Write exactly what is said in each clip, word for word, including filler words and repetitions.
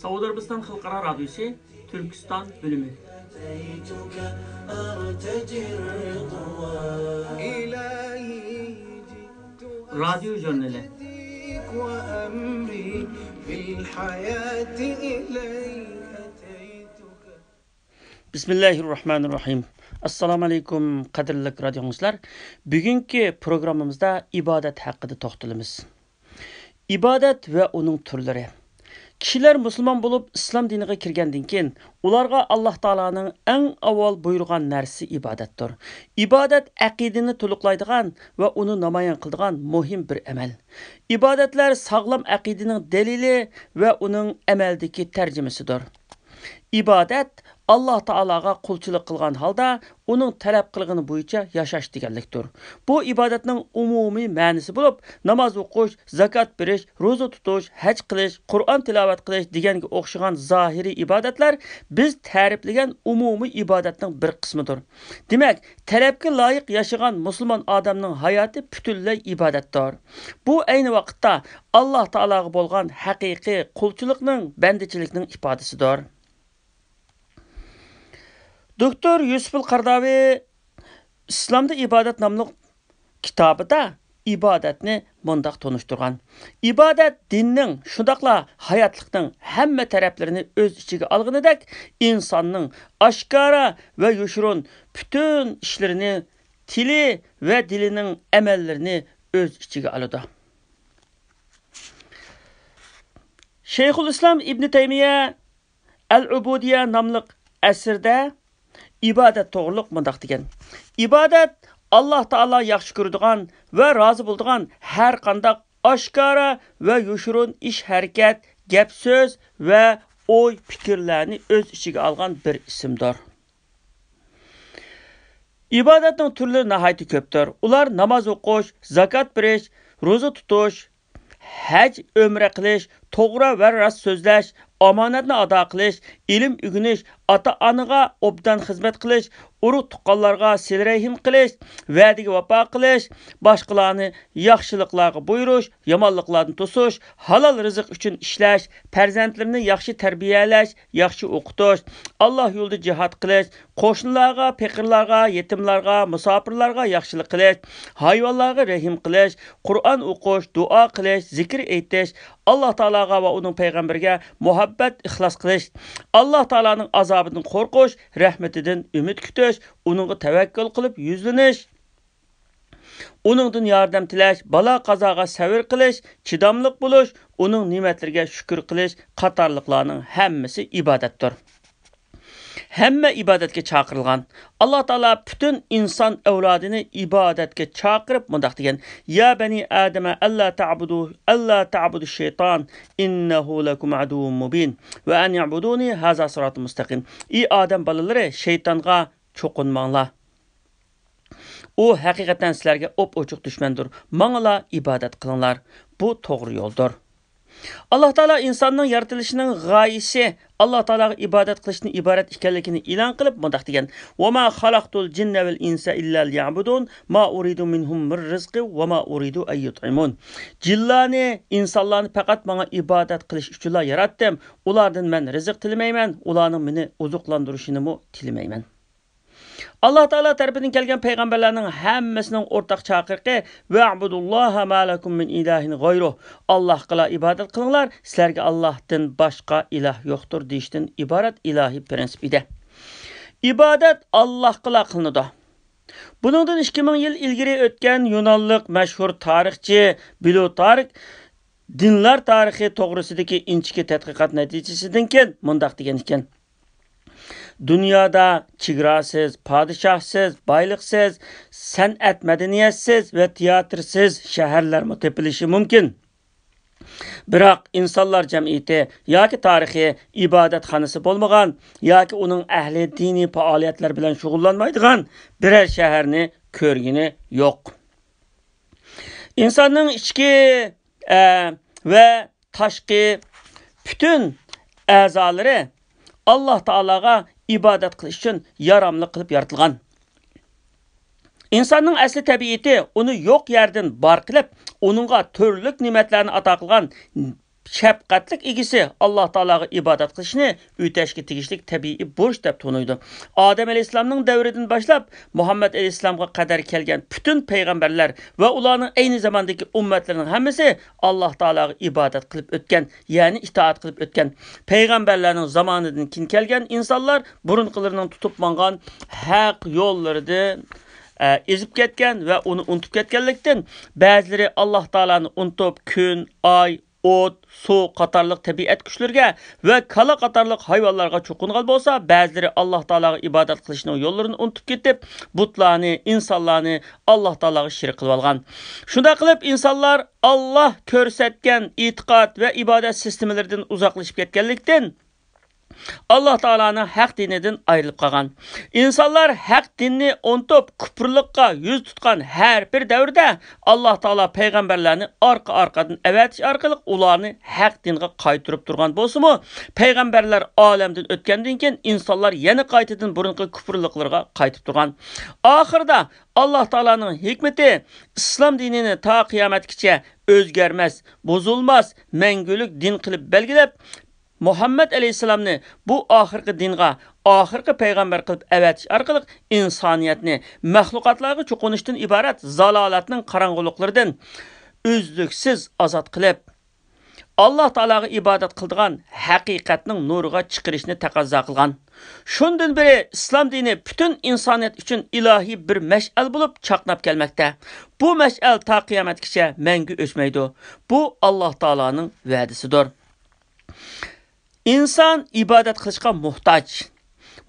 سعودي عربستان خەلقئارا رادىيوسى، تۈركىستان بۆلۈمى. رادىيو ژۇرنىلى. بىسمىللاھىررەھمانىررەھىم. ئەسسالامۇئەلەيكۇم، قەدىرلىك رادىيو ئاڭلىغۇچىلار. بۈگۈنكى پروگراممىمىزدا ئىبادەت ھەققىدە توختىلىمىز. ئىبادەت ۋە ئۇنىڭ تۈرلىرى. كىشىلەر مۇسۇلمان بولۇپ، ئىسلام دىنىغا كىرگەندىن كېيىن، ئۇلارغا ئاللاھ تائالانىڭ ئەڭ ئاۋۋال بۇيرۇغان نەرسىسى ئىبادەتتۇر. ئىبادەت ئەقىدىنى تولۇقلايدىغان ۋە ئۇنى نامايان قىلىدىغان مۇھىم بىر ئەمەل. ئىبادەتلەر ساغلام ئەقىدىنىڭ دەلىلى ۋە ئۇنىڭ ئەمەلدىكى تەرجىمىسىدۇر. ئىبادەت ئاللاھ تائالاغا قۇلچىلىق قىلغان ھالدا ئۇنىڭ تەلەپ قىلغىنى بويىچە ياشاش دېگەنلىكتۇر. بۇ ئىبادەتنىڭ ئومۇمىي مەنىسى بولۇپ، ناماز ئوقۇش، زاكات بېرىش، روزا تۇتۇش، ھەج قىلىش، قۇرئان تىلاۋەت قىلىش دېگەنگە ئوخشىغان زاھىرىي ئىبادەتلەر بىز تەرىپلىگەن ئومۇمىي ئىبادەتنىڭ بىر قىسمىدۇر. دېمەك، تەلەپكە لايىق ياشىغان مۇسۇلمان ئادەمنىڭ ھاياتى پۈتۈنلەي ئىبادەتتۇر. بۇ ئەينى ۋاقىتتا ئاللاھ تائالاغا بولغان ھەقىقىي قۇلچىلىقنىڭ، بەندىچىلىكنىڭ ئىپادىسىدۇر. دوكتور يۈسۈپۇل قەرداۋى ئىسلامدا ئىبادەت ناملىق كىتابىدا ئىبادەتنى مۇنداق تونۇشتۇرغان: ئىبادەت دىننىڭ، شۇنداقلا ھاياتلىقنىڭ ھەممە تەرەپلىرىنى ئۆز ئىچىگە ئالغىنىدەك، ئىنساننىڭ ئاشكارا ۋە يوشۇرۇن پۈتۈن ئىشلىرىنى، تىلى ۋە دىلىنىڭ ئەمەللىرىنى ئۆز ئىچىگە ئالىدۇ. شەيخۇل ئىسلام ئىبنى تەيمىيە ئەل ئۇبۇدىيە ناملىق ئەسىرىدە ئىبادەت توغرۇلۇق مۇنداق دېگەن: ئىبادەت ئاللاھ تائالا ياخشى كۆرىدىغان ۋە رازى بولىدىغان ھەر قانداق ئاشكارا ۋە يوشۇرۇن ئىش-ھەرىكەت، گەپ-سۆز ۋە ئوي-پىكىرلەرنى ئۆز ئىچىگە ئالغان بىر ئىسىمدۇر. ئىبادەتنىڭ تۈرلىرى ناھايىتى كۆپتۇر. ئۇلار ناماز ئوقۇش، زاكات بېرىش، روزا تۇتۇش، ھەج، ئۆمرە قىلىش، توغرا ۋە راست سۆزلەش، ئامانەتنى ئادا قىلىش، ئىلىم ئۆگىنىش، ئاتا-ئانىغا ئوبدان خىزمەت قىلىش، ئۇرۇق-تۇغقانلارغا سىلە-رەھىم قىلىش، ۋەدىگە ۋاپا قىلىش، باشقىلارنى ياخشىلىقلارغا بۇيرۇش، يامانلىقلاردىن توسۇش، ھالال رىزىق ئۈچۈن ئىشلەش، پەرزەنتلىرىنى ياخشى تەربىيەلەش، ياخشى ئوقۇتۇش، ئاللاھ يولىدا جىھاد قىلىش، قوشنىلارغا، پېقىرلارغا، يېتىملارغا، مۇساپىرلارغا ياخشىلىق قىلىش، ھايۋانلارغا رەھىم قىلىش، قۇرئان ئوقۇش، دۇئا قىلىش، زىكىر ئېيتىش، ئاللاھ تائالاغا ۋە ئۇنىڭ پەيغەمبىرىگە مۇھەببەت، ئىخلاس قىلىش، ئاللاھ تائالانىڭ ئازابىدىن قورقۇش، رەھمىتىدىن ئۈمىد كۈتۈش، ئۇنىڭغا تەۋەككۈل قىلىپ يۈزلىنىش، ئۇنىڭدىن ياردەم تىلەش، بالا-قازاغا سەۋر قىلىش، چىداملىق بولۇش، ئۇنىڭ نېمەتلىرىگە شۈكۈر قىلىش قاتارلىقلارنىڭ ھەممىسى ئىبادەتتۇر. ھەممە ئىبادەتكە چاقىرىلغان. ئاللاھ تائالا پۈتۈن ئىنسان ئەۋلادىنى ئىبادەتكە چاقىرىپ مۇنداق دېگەن: يا بني آدم ألا تعبدوا، ألا تعبدوا الشيطان إنه لكم عدو مبين وأن اعبدوني هذا صراط مستقيم. ئى ئادەم بالىلىرى، شەيتانغا چوقۇنماڭلار. ئۇ ھەقىقەتەن سىلەرگە ئوپئوچۇق دۈشمەندۇر. ماڭىلا ئىبادەت قىلىڭلار. بۇ توغرا يولدۇر. ئاللاھ تائالا ئىنساننىڭ يارىتىلىشىنىڭ غايىسى ئاللاھ تائالاغا ئىبادەت قىلىشتىن ئىبارەت ئىكەنلىكىنى ئېلان قىلىپ مۇنداق دېگەن: وما خلقت الجن والإنس إلا ليعبدون ما أريد منهم من رزق وما أريد أن يطعمون. جىنلارنى، ئىنسانلارنى پەقەت ماڭا ئىبادەت قىلىش ئۈچۈنلا ياراتتىم. ئۇلاردىن مەن رىزىق تىلىمەيمەن، ئۇلارنىڭ مېنى ئوزۇقلاندۇرۇشىنىمۇ تىلىمەيمەن. ئاللاھ تائالا تەرىپىدىن كەلگەن پەيغەمبەرلەرنىڭ ھەممىسىنىڭ ئورتاق چاقىرىقى: واعبدوا الله ما لكم من إله غيره. ئاللاھقىلا ئىبادەت قىلىڭلار، سىلەرگە ئاللاھتىن باشقا ئىلاھ يوقتۇر دېيىشتىن ئىبارەت ئىلاھىي پرىنسىپ ئىدى. ئىبادەت ئاللاھقىلا قىلىنىدۇ. بۇنىڭدىن ئىككى مىڭ يىل ئىلگىرى ئۆتكەن يۇنانلىق مەشھۇر تارىخچى بلۇتارك دىنلار تارىخى توغرىسىدىكى ئىنچىكە تەتقىقات نەتىجىسىدىن كېيىن مۇنداق دېگەن ئىكەن: دۇنيادا چېگراسىز، پادىشاھسىز، بايلىقسىز، سەنئەت، مەدەنىيەتسىز ۋە تىياتىرسىز شەھەرلەرمۇ تېپىلىشى مۇمكىن. بىراق، ئىنسانلار جەمئىيىتى ياكى تارىخى ئىبادەتخانىسى بولمىغان ياكى ئۇنىڭ ئەھلى دىنىي پائالىيەتلەر بىلەن شۇغۇللانمايدىغان بىرەر شەھەرنى كۆرگىنى يوق. ئىنساننىڭ ئىچكى، ئە، ۋە تاشقى پۈتۈن ئەزالىرى ئاللاھ تائالاغا ئىبادەت قىلىش ئۈچۈن ياراملىق قىلىپ يارىتىلغان. ئىنساننىڭ ئەسلى تەبىئىتى ئۇنى يوق يەردىن بار قىلىپ، ئۇنىڭغا تۈرلۈك نېمەتلەرنى ئاتا قىلغان شەپقەتلىك ئىگىسى ئاللاھ تائالاغا ئىبادەت قىلىشنى ئۆتەشكە تېگىشلىك تەبىئىي بۇرچ دەپ تونۇيدۇ. ئادەم ئەلەيھىسسالامنىڭ دەۋرىدىن باشلاپ مۇھەممەد ئەلەيھىسسالامغا قەدەر كەلگەن پۈتۈن پەيغەمبەرلەر ۋە ئۇلارنىڭ ئەينى زاماندىكى ئۈممەتلىرىنىڭ ھەممىسى ئاللاھ تائالاغا ئىبادەت قىلىپ ئۆتكەن، يەنى ئىتائەت قىلىپ ئۆتكەن. پەيغەمبەرلەرنىڭ زامانىدىن كېيىن كەلگەن ئىنسانلار بۇرۇنقىلىرىنىڭ تۇتۇپ ماڭغان ھەق يوللىرىدىن، ئە، ئېزىپ كەتكەن ۋە ئۇنى ئۇنتۇپ كەتكەنلىكتىن، بەزىلىرى ئاللاھ تائالانى ئۇنتۇپ، كۈن، ئاي، ئوت، سۇ قاتارلىق تەبىئەت كۈچلىرىگە ۋە كالا قاتارلىق ھايۋانلارغا چوقۇنغان بولسا، بەزىلىرى ئاللاھ تائالاغا ئىبادەت قىلىشنىڭ يوللىرىنى ئۇنتۇپ كېتىپ، بۇتلارنى، ئىنسانلارنى ئاللاھ تائالاغا شېرىك قىلىۋالغان. شۇنداق قىلىپ، ئىنسانلار ئاللاھ كۆرسەتكەن ئېتىقاد ۋە ئىبادەت سىستېمىلىرىدىن ئۇزاقلىشىپ كەتكەنلىكتىن، ئاللاھ تائالانىڭ ھەق دىنىدىن ئايرىلىپ قالغان. ئىنسانلار ھەق دىننى ئۇنتۇپ، كۇپۇرلۇققا يۈز تۇتقان ھەر بىر دەۋردە ئاللاھ تائالا پەيغەمبەرلەرنى ئارقا-ئارقىدىن ئەۋەتىش ئارقىلىق ئۇلارنى ھەق دىنغا قايتۇرۇپ تۇرغان بولسىمۇ، پەيغەمبەرلەر ئالەمدىن ئۆتكەندىن كېيىن، ئىنسانلار يەنە قايتىدىن بۇرۇنقى كۇپۇرلۇقلىرىغا قايتىپ تۇرغان. ئاخىرىدا ئاللاھ تائالانىڭ ھېكمىتى ئىسلام دىنىنى تا قىيامەتكىچە ئۆزگەرمەس، بۇزۇلماس، مەڭگۈلۈك دىن قىلىپ بەلگىلەپ، مۇھەممەد ئەلەيھىسسالامنى بۇ ئاخىرقى دىنغا، ئاخىرقى پەيغەمبەر قىلىپ ئەۋەتىش ئارقىلىق ئىنسانىيەتنى مەخلۇقاتلارغا چوقۇنۇشتىن ئىبارەت زالالەتنىڭ قاراڭغۇلۇقلىرىدىن ئۈزلۈكسىز ئازاد قىلىپ، ئاللاھ تائالاغا ئىبادەت قىلىدىغان ھەقىقەتنىڭ نۇرىغا چىقىرىشنى تەقەززا قىلغان. شۇندىن بېرى ئىسلام دىنى پۈتۈن ئىنسانىيەت ئۈچۈن ئىلاھىي بىر مەشئەل بولۇپ چاقناپ كەلمەكتە. بۇ مەشئەل تا قىيامەتكىچە مەڭگۈ ئۆچمەيدۇ. بۇ ئاللاھ تائالانىڭ ۋەدىسىدۇر. ئىنسان ئىبادەت قىلىشقا موھتاج.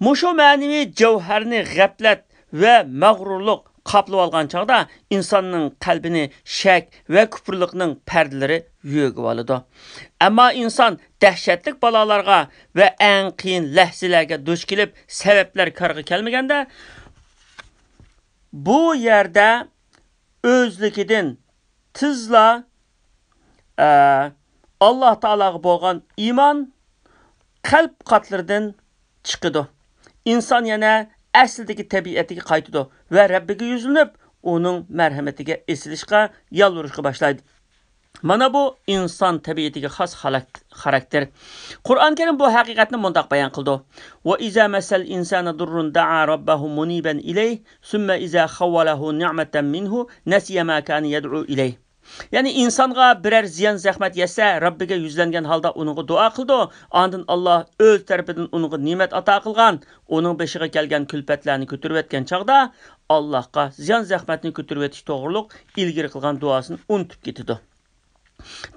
مۇشۇ مەنىۋى جەۋھەرنى غەپلەت ۋە مەغرۇرلۇق قاپلىۋالغان چاغدا ئىنساننىڭ قەلبىنى شەك ۋە كۇپۇرلۇقنىڭ پەردىلىرى يۆگىۋالىدۇ. ئەمما ئىنسان دەھشەتلىك بالالارغا ۋە ئەڭ قىيىن لەھزىلەرگە دۇچ كېلىپ، سەۋەبلەر كارغا كەلمىگەندە، بۇ يەردە ئۆزلۈكىدىن تېزلا، ئە، ئاللاھ تائالاغا بولغان ئىمان قەلب قاتلىرىدىن چىقىدۇ. ئىنسان يەنە ئەسلىدىكى تەبىئەتىگە قايتىدۇ ۋە رەببىگە يۈزلىنىپ، ئۇنىڭ مەرھەمىتىگە ئېسىلىشقا، يالۋۇرۇشقا باشلايدۇ. مانا بۇ ئىنسان تەبىئىتىگە خاس خاراك-، خاراكتېر. قۇرئان كەرىم بۇ ھەقىقەتنى مۇنداق بايان قىلىدۇ: وَإِذَا مَسَّ الْإِنسَانَ ضُرٌّ دَعَا رَبَّهُ مُنِيبًا إِلَيْهِ ثُمَّ إِذَا خَوَّلَهُ نِعْمَةً مِنْهُ نَسِيَ مَا كَانَ يَدْعُو إِلَيْهِ. يەنى ئىنسانغا بىرەر زىيان-زەخمەت يەتسە، رەببىگە يۈزلەنگەن ھالدا ئۇنىڭغا دۇئا قىلىدۇ. ئاندىن ئاللاھ ئۆز تەرىپىدىن ئۇنىڭغا نېمەت ئاتا قىلغان، ئۇنىڭ بېشىغا كەلگەن كۈلپەتلەرنى كۆتۈرۈۋەتكەن چاغدا، ئاللاھقا زىيان-زەخمەتنى كۆتۈرۈۋېتىش توغرۇلۇق ئىلگىرى قىلغان دۇئاسىنى ئۇنتۇپ كېتىدۇ.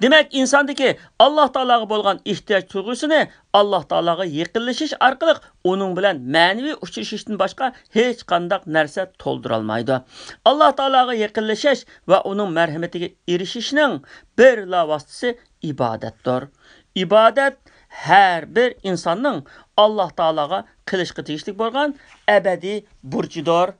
دېمەك، ئىنساندىكى ئاللاھ تائالاغا بولغان ئېھتىياج تۇيغۇسىنى ئاللاھ تائالاغا يېقىنلىشىش ئارقىلىق ئۇنىڭ بىلەن مەنىۋى ئۇچرىشىشتىن باشقا ھېچقانداق نەرسە تولدۇرالمايدۇ. ئاللاھ تائالاغا يېقىنلىشىش ۋە ئۇنىڭ مەرھىمىتىگە ئېرىشىشنىڭ بىرلا ۋاسىتىسى ئىبادەتتۇر. ئىبادەت ھەر بىر ئىنساننىڭ ئاللاھ تائالاغا قىلىشقا تېگىشلىك بولغان ئەبەدىي بۇرچىدۇر.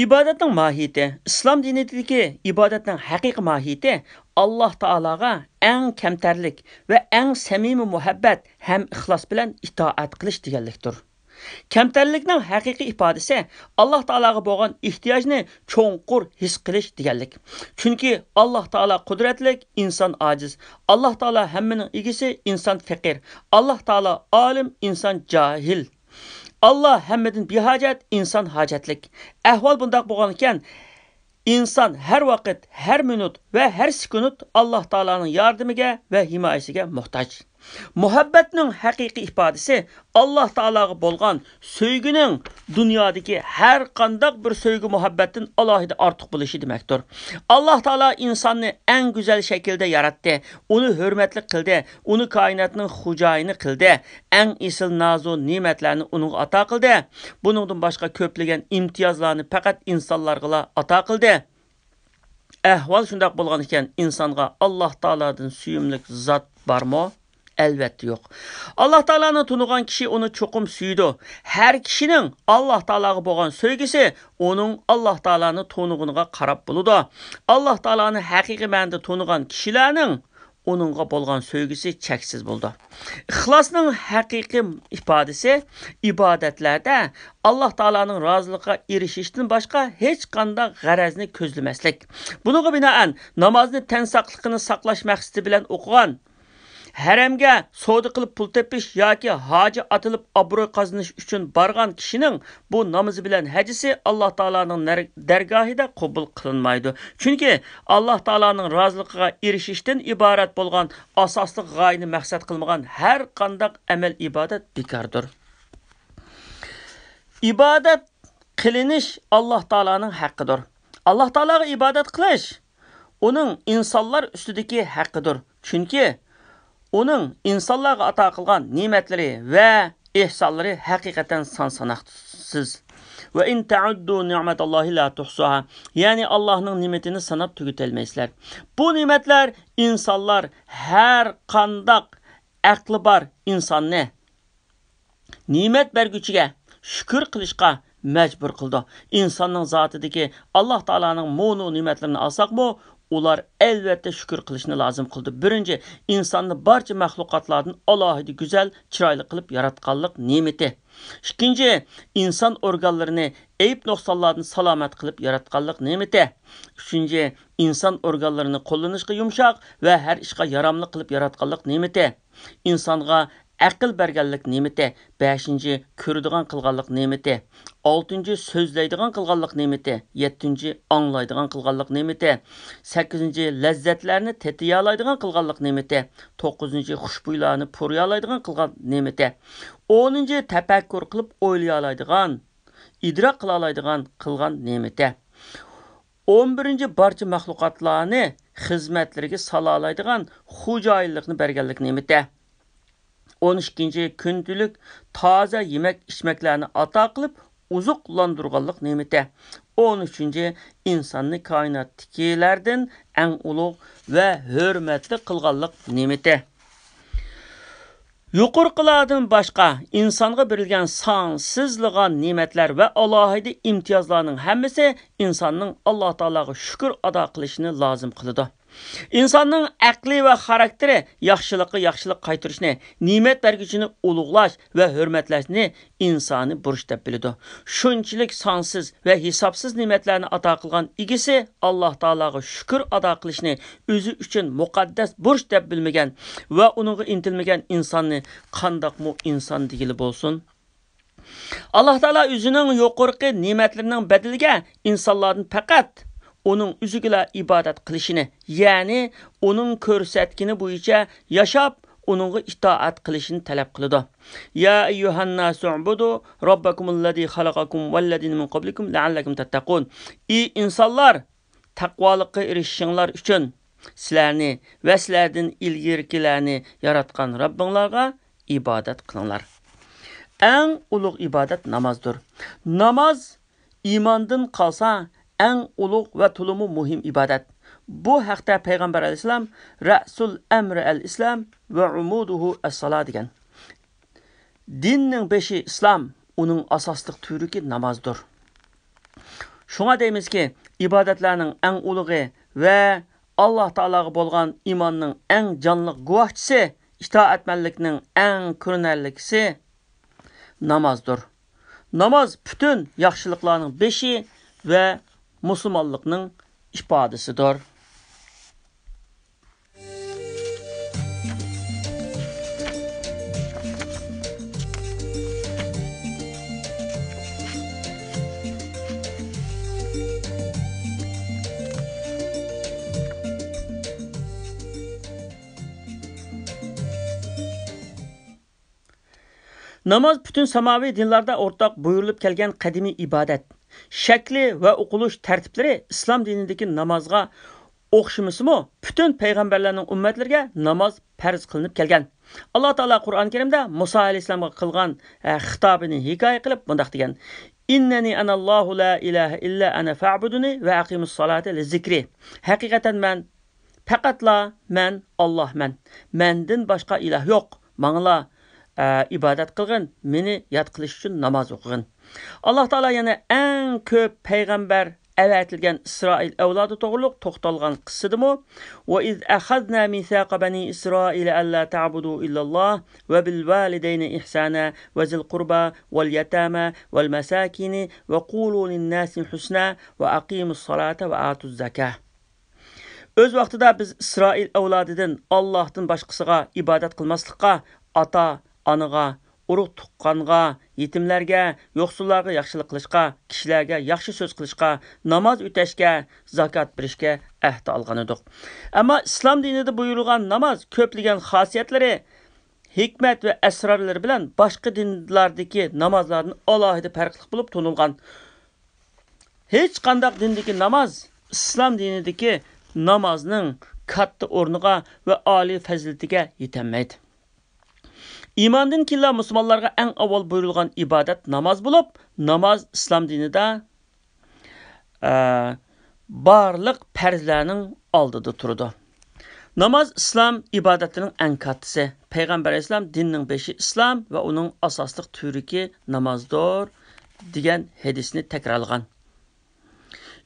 ئىبادەتنىڭ ماھىيىتى. ئىسلام دىنىدىكى ئىبادەتنىڭ ھەقىقىي ماھىيىتى ئاللاھ تائالاغا ئەڭ كەمتەرلىك ۋە ئەڭ سەمىمىي مۇھەببەت ھەم ئىخلاس بىلەن ئىتائەت قىلىش دېگەنلىكتۇر. كەمتەرلىكنىڭ ھەقىقىي ئىپادىسى ئاللاھ تائالاغا بولغان ئېھتىياجنى چوڭقۇر ھېس قىلىش دېگەنلىك. چۈنكى ئاللاھ تائالا قۇدرەتلىك، ئىنسان ئاجىز. ئاللاھ تائالا ھەممىنىڭ ئىگىسى، ئىنسان پەقىر. ئاللاھ تائالا ئالىم، ئىنسان جاھىل. ئاللاھ ھەممىدىن بىھاجەت، ئىنسان ھاجەتلىك. ئەھۋال بۇنداق بولغانىكەن، ئىنسان ھەر ۋاقىت، ھەر مىنۇت ۋە ھەر سېكۇنت ئاللاھ تائالانىڭ ياردىمىگە ۋە ھىمايىسىگە موھتاج. مۇھەببەتنىڭ ھەقىقىي ئىپادىسى ئاللاھ تائالاغا بولغان سۆيگۈنىڭ دۇنيادىكى ھەر قانداق بىر سۆيگۈ مۇھەببەتتىن ئالاھىدە ئارتۇق بولۇشى دېمەكتۇر. ئاللاھ تائالا ئىنساننى ئەڭ گۈزەل شەكىلدە ياراتتى، ئۇنى ھۆرمەتلىك قىلدى، ئۇنى كائىناتنىڭ خوجايىنى قىلدى، ئەڭ ئېسىل نازۇ نېمەتلەرنى ئۇنىڭغا ئاتا قىلدى. بۇنىڭدىن باشقا كۆپلىگەن ئىمتىيازلارنى پەقەت ئىنسانلارغىلا ئاتا قىلدى. ئەھۋال شۇنداق بولغان ئىكەن، ئىنسانغا ئاللاھ تائالادىن سۆيۈملۈك زات بارمۇ؟ ئەلۋەتتە يوق. ئاللاھ تائالانى تونۇغان كىشى ئۇنى چوقۇم سۆيىدۇ. ھەر كىشىنىڭ ئاللاھ تائالاغا بولغان سۆيگۈسى ئۇنىڭ ئاللاھ تائالانى تونۇغىنىغا قاراپ بولىدۇ. ئاللاھ تائالانى ھەقىقىي مەنىدە تونۇغان كىشىلەرنىڭ ئۇنىڭغا بولغان سۆيگۈسى چەكسىز بولىدۇ. ئىخلاسنىڭ ھەقىقىي ئىپادىسى ئىبادەتلەردە ئاللاھ تائالانىڭ رازىلىقىغا ئېرىشىشتىن باشقا ھېچقانداق غەرەزنى كۆزلىمەسلىك. بۇنىڭغا بىنائەن، نامازنى تەن ساقلىقىنى ساقلاش مەقسىتى بىلەن ئوقۇغان، ھەرەمگە سودا قىلىپ پۇل تېپىش ياكى ھاجى ئاتىلىپ ئابرۇي قازىنىش ئۈچۈن بارغان كىشىنىڭ بۇ نامىزى بىلەن ھەججىسى ئاللاھ تائالانىڭ نەر-، دەرگاھىدا قوبۇل قىلىنمايدۇ. چۈنكى ئاللاھ تائالانىڭ رازىلىقىغا ئېرىشىشتىن ئىبارەت بولغان ئاساسلىق غايىنى مەقسەت قىلمىغان ھەر قانداق ئەمەل ئىبادەت بىكاردۇر. ئىبادەت قىلىنىش ئاللاھ تائالانىڭ ھەققىدۇر. ئاللاھ تائالاغا ئىبادەت قىلىش ئۇنىڭ ئىنسانلار ئۈستىدىكى ھەققىدۇر. چۈنكى ئۇنىڭ ئىنسانلارغا ئاتا قىلغان نېمەتلىرى ۋە ئېھسانلىرى ھەقىقەتەن سان-ساناقسىز. «وَإِن تَعُدُّوا نِعْمَتَ اللَّهِ لَا تُحْصُوهَا»، يەنى ئاللاھنىڭ نېمىتىنى ساناپ تۈگىتەلمەيسىلەر. بۇ نېمەتلەر ئىنسانلار ھەر قانداق ئەقلى بار ئىنساننى نېمەت بەرگۈچىگە شۈكۈر قىلىشقا مەجبۇر قىلىدۇ. ئىنساننىڭ زاتىدىكى ئاللاھ تائالانىڭ مۇنۇ نېمەتلىرىنى ئالساقمۇ، ئۇلار ئەلۋەتتە شۈكۈر قىلىشنى لازىم قىلىدۇ. بىرىنچى، ئىنساننى بارچە مەخلۇقاتلاردىن ئالاھىدە گۈزەل، چىرايلىق قىلىپ ياراتقانلىق نېمىتى. ئىككىنچى، ئىنسان ئورگانلىرىنى ئەيىب-نۇقسانلاردىن سالامەت قىلىپ ياراتقانلىق نېمىتى. ئۈچىنچى، ئىنسان ئورگانلىرىنى قوللىنىشقا يۇمشاق ۋە ھەر ئىشقا ياراملىق قىلىپ ياراتقانلىق نېمىتى. ئىنسانغا ئەقىل بەرگەنلىك نېمىتى. بەشىنچى، كۆرىدىغان قىلغانلىق نېمىتى. ئالتىنچى، سۆزلەيدىغان قىلغانلىق نېمىتى. يەتتىنچى، ئاڭلايدىغان قىلغانلىق نېمىتى. سەككىزىنچى، لەززەتلەرنى تېتىيالايدىغان قىلغانلىق نېمىتى. توققۇزىنچى، خۇشبۇيلارنى پۇرىيالايدىغان قىلغان نېمىتى. ئونىنچى، تەپەككۇر قىلىپ ئويلىيالايدىغان، ئىدراك قىلالايدىغان قىلغان نېمىتى. ئون بىرىنچى، بارچە مەخلۇقاتلارنى خىزمەتلىرىگە سالالايدىغان خوجايىنلىقنى بەرگەنلىك نېمىتى. ئون ئىككىنچى، كۈندىلىك تازا يېمەك-ئىچمەكلەرنى ئاتا قىلىپ ئوزۇقلاندۇرغانلىق نېمىتى. ئون ئۈچىنچى، ئىنساننى كائىناتتىكىلەردىن ئەڭ ئۇلۇغ ۋە ھۆرمەتلىك قىلغانلىق نېمىتى. يۇقىرىقىلاردىن باشقا، ئىنسانغا بېرىلگەن سانسىزلىغان نېمەتلەر ۋە ئالاھىدە ئىمتىيازلارنىڭ ھەممىسى ئىنساننىڭ ئاللا تائالاغا شۈكۈر ئادا قىلىشىنى لازىم قىلىدۇ. ئىنساننىڭ ئەقلى ۋە خاراكتېرى ياخشىلىققا ياخشىلىق قايتۇرۇشنى، نېمەت بەرگۈچىنى ئۇلۇغلاش ۋە ھۆرمەتلەشنى ئىنسانىي بۇرچ دەپ بىلىدۇ. شۇنچىلىك سانسىز ۋە ھېسابسىز نېمەتلەرنى ئاتا قىلغان ئىگىسى ئاللا تائالاغا شۈكۈر ئادا قىلىشنى ئۆزى ئۈچۈن مۇقەددەس بۇرچ دەپ بىلمىگەن ۋە ئۇنىڭغا ئىنتىلمىگەن ئىنساننى قانداقمۇ ئىنسان دېگىلى بولسۇن؟ ئاللا تائالا ئۆزىنىڭ يۇقىرىقى نېمەتلىرىنىڭ بەدىلىگە ئىنسانلاردىن پەقەت ئۇنىڭ ئۆزىگىلا ئىبادەت قىلىشىنى، يەنى ئۇنىڭ كۆرسەتكىنى بويىچە ياشاپ، ئۇنىڭغا ئىتائەت قىلىشىنى تەلەپ قىلىدۇ. يا أيها الناس اعبدوا ربكم الذي خلقكم والذين من قبلكم لعلكم تتقون. ئى ئىنسانلار، تەقۋالىققا ئېرىشىشىڭلار ئۈچۈن سىلەرنى ۋە سىلەردىن ئىلگىرىكىلەرنى ياراتقان رەببىڭلارغا ئىبادەت قىلىڭلار. ئەڭ ئۇلۇغ ئىبادەت نامازدۇر. ناماز ئىماندىن قالسا ئەڭ ئۇلۇغ ۋە تولىمۇ مۇھىم ئىبادەت. بۇ ھەقتە پەيغەمبەر ئەلەيھىسسالام، رەسۇل ئەمرى ئەل ئىسلام ۋە ئۇمۇدۇھۇ ئەسسالا دېگەن. دىننىڭ بېشى ئىسلام، ئۇنىڭ ئاساسلىق تۈۋرۈكى نامازدۇر. شۇڭا دەيمىزكى، ئىبادەتلەرنىڭ ئەڭ ئۇلۇغى ۋە ئاللا تائالاغا بولغان ئىماننىڭ ئەڭ جانلىق گۇۋاھچىسى، ئىتائەتمەنلىكنىڭ ئەڭ كۆرۈنەرلىكىسى نامازدۇر. ناماز پۈتۈن ياخشىلىقلارنىڭ بېشى ۋە مۇسۇلمانلىقنىڭ ئىپادىسىدۇر. ناماز پۈتۈن ساماۋىي دىنلاردا ئورتاق بۇيرۇلۇپ كەلگەن قەدىمىي ئىبادەت. شەكلى ۋە ئوقۇلۇش تەرتىپلىرى ئىسلام دىنىدىكى نامازغا ئوخشىمىسىمۇ، پۈتۈن پەيغەمبەرلەرنىڭ ئۈممەتلىرىگە ناماز پەرز قىلىنىپ كەلگەن. ئاللا تائالا قۇرئان كەرىمدە مۇسا ئەلەيھىسسالامغا قىلغان، ئە، خىتابىنى ھېكايە قىلىپ مۇنداق دېگەن: إنني أنا الله لا إله إلا أنا فاعبدوني وأقيموا الصلاة لذكري. ھەقىقەتەن مەن پەقەتلا مەن ئاللاھمەن. مەندىن باشقا ئىلاھ يوق. ماڭىلا، ئە، ئىبادەت قىلغىن، مېنى ياد قىلىش ئۈچۈن ناماز ئوقۇغىن. ئاللاھ تائالا يەنە ئەڭ كۆپ پەيغەمبەر ئەۋەتىلگەن ئىسرائىل ئەۋلادى توغرۇلۇق توختالغان قىسسىدىمۇ، وَإِذْ أَخَذْنَا مِيثَاقَ بَنِي إِسْرَائِيلَ أَلَّا تَعْبُدُوا إِلَّا اللَّهَ وَبِالْوَالِدَيْنِ إِحْسَانًا وَذِي الْقُرْبَى وَالْيَتَامَى وَالْمَسَاكِينِ وَقُولُوا لِلنَّاسِ حُسْنًا وَأَقِيمُوا الصَّلَاةَ وَآتُوا الزَّكَاةَ. ئۆز ۋاقتىدا بىز ئىسرائىل ئەۋلادىدىن ئاللاھتىن باشقىسىغا ئىبادەت قىلماسلىققا، ئاتا، ئانىغا، ئۇرۇق تۇغقانغا، يېتىملەرگە، يوقسۇللارغا ياخشىلىق قىلىشقا، كىشىلەرگە ياخشى سۆز قىلىشقا، ناماز ئۆتەشكە، زاكات بېرىشكە ئەھدە ئالغان ئىدۇق. ئەمما ئىسلام دىنىدا بۇيرۇلغان ناماز كۆپلىگەن خاسىيەتلىرى، ھېكمەت ۋە ئەسرارلىرى بىلەن باشقا دىنلاردىكى نامازلاردىن ئالاھىدە پەرقلىق بولۇپ تونۇلغان. ھېچقانداق دىندىكى ناماز ئىسلام دىنىدىكى نامازنىڭ كاتتا ئورنىغا ۋە ئالىي پەزىلىتىگە يېتەلمەيدۇ. ئىماندىن كېيىنلا مۇسۇلمانلارغا ئەڭ ئاۋۋال بۇيرۇلغان ئىبادەت ناماز بولۇپ، ناماز ئىسلام دىنىدا، ئە، بارلىق پەرزلەرنىڭ ئالدىدا تۇرىدۇ. ناماز ئىسلام ئىبادەتلىرىنىڭ ئەڭ كاتتىسى. پەيغەمبەر ئەلەيھىسسالام دىننىڭ بېشى ئىسلام ۋە ئۇنىڭ ئاساسلىق تۈۋرۈكى نامازدۇر، دېگەن ھەدىسنى تەكرارلىغان.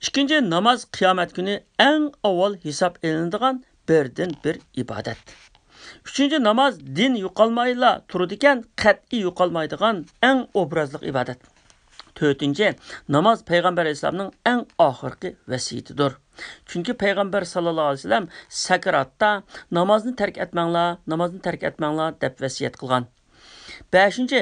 ئىككىنچى، ناماز قىيامەت كۈنى ئەڭ ئاۋۋال ھېساب ئېلىنىدىغان بىردىنبىر ئىبادەت. ئۈچىنچى، ناماز دىن يوقالمايلا تۇرىدىكەن، قەتئىي يوقالمايدىغان ئەڭ ئوبرازلىق ئىبادەت. تۆتىنچى، ناماز پەيغەمبەر ئەلەيھىسسالامنىڭ ئەڭ ئاخىرقى ۋەسىيىتىدۇر. چۈنكى پەيغەمبەر ساللاللاھۇ ئەلەيھى ۋەسەللەم سەكراتتا، «نامازنى تەرك ئەتمەڭلار، نامازنى تەرك ئەتمەڭلار» دەپ ۋەسىيەت قىلغان. بەشىنچى،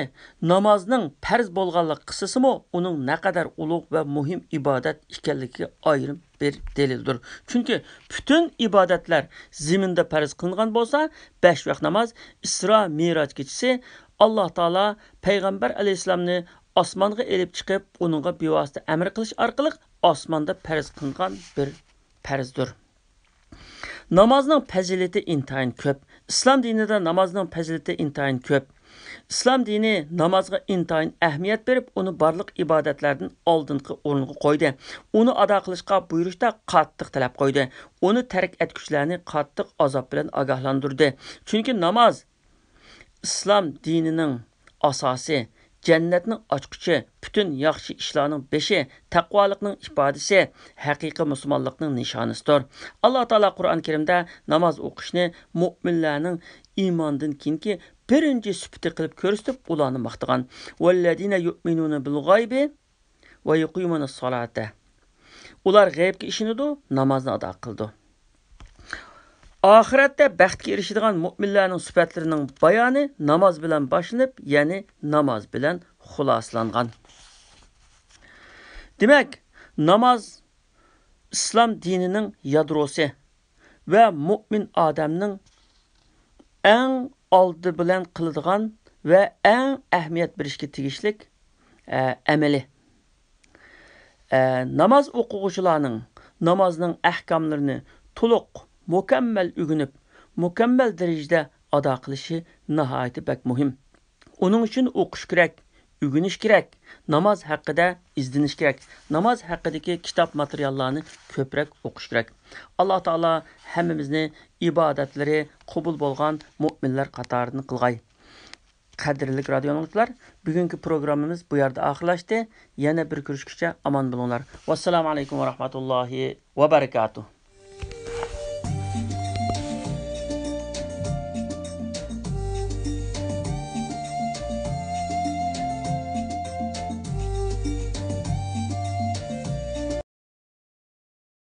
نامازنىڭ پەرز بولغانلىق قىسسىسىمۇ ئۇنىڭ نەقەدەر ئۇلۇغ ۋە مۇھىم ئىبادەت ئىكەنلىكىگە ئايرىم بىر دەلىلدۇر. چۈنكى پۈتۈن ئىبادەتلەر زېمىندا پەرز قىلىنغان بولسا، بەش ۋاق ناماز ئىسرا مىراج كېچىسى ئاللا تائالا پەيغەمبەر ئەلەيھىسسالامنى ئاسمانغا ئېلىپ چىقىپ، ئۇنىڭغا بىۋاسىتە ئەمر قىلىش ئارقىلىق ئاسماندا پەرز قىلىنغان بىر پەرزدۇر. نامازنىڭ پەزىلىتى ئىنتايىن كۆپ. ئىسلام دىنىدا نامازنىڭ پەزىلىتى ئىنتايىن كۆپ. ئىسلام دىنى نامازغا ئىنتايىن ئەھمىيەت بېرىپ، ئۇنى بارلىق ئىبادەتلەردىن ئالدىنقى ئورۇنغا قويدى. ئۇنى ئادا قىلىشقا بۇيرۇشتا قاتتىق تەلەپ قويدى. ئۇنى تەرك ئەتكۈچىلەرنى قاتتىق ئازاب بىلەن ئاگاھلاندۇردى. چۈنكى ناماز ئىسلام دىنىنىڭ ئاساسى، جەننەتنىڭ ئاچقۇچى، پۈتۈن ياخشى ئىشلارنىڭ بېشى، تەقۋالىقنىڭ ئىپادىسى، ھەقىقىي مۇسۇلمانلىقنىڭ نىشانىسىدۇر. ئاللا تائالا قۇرئان كەرىمدە ناماز ئوقۇشنى مۆمىنلەرنىڭ ئىماندىن كېيىنكى بىرىنچى سۈپىتى قىلىپ كۆرسىتىپ، ئۇلارنى ماختىغان. «ۋەللەزىنە يۇئمىنۇنە بىل غەيبى ۋە يۇقىمۇنەس سالاتە.» ئۇلار غەيبكە ئىشىنىدۇ، نامازنى ئادا قىلىدۇ. ئاخىرەتتە بەختكە ئېرىشىدىغان مۆمىنلەرنىڭ سۈپەتلىرىنىڭ بايانى ناماز بىلەن باشلىنىپ، يەنى ناماز بىلەن خۇلاسىلانغان. دېمەك، ناماز ئىسلام دىنىنىڭ يادروسى ۋە مۆمىن ئادەمنىڭ ئەڭ ئالدى بىلەن قىلىدىغان ۋە ئەڭ ئەھمىيەت بېرىشكە تېگىشلىك، ئە، ئەمىلى. ئە، ناماز ئوقۇغۇچىلارنىڭ نامازنىڭ ئەھكاملىرىنى تولۇق، مۇكەممەل ئۆگىنىپ، مۇكەممەل دەرىجىدە ئادا قىلىشى ناھايىتى بەك مۇھىم. ئۇنىڭ ئۈچۈن ئوقۇش كېرەك، ئۆگىنىش كېرەك، ناماز ھەققىدە ئىزدىنىش كېرەك، ناماز ھەققىدىكى كىتاب ماتېرىياللارنى كۆپرەك ئوقۇش كېرەك. ئاللا تائالا ھەممىمىزنى ئىبادەتلىرى قوبۇل بولغان مۆمىنلەر قاتارىدىن قىلغاي. قەدىرلىك رادىيو ئاڭلىغۇچىلار، بۈگۈنكى پروگراممىمىز بۇ يەردە ئاخىرلاشتى. يەنە بىر كۆرۈشكىچە ئامان بولۇڭلار. ۋەسسالامۇ ئەلەيكۇم ۋە رەھمەتۇللاھى ۋە بەرىكاتۇھ.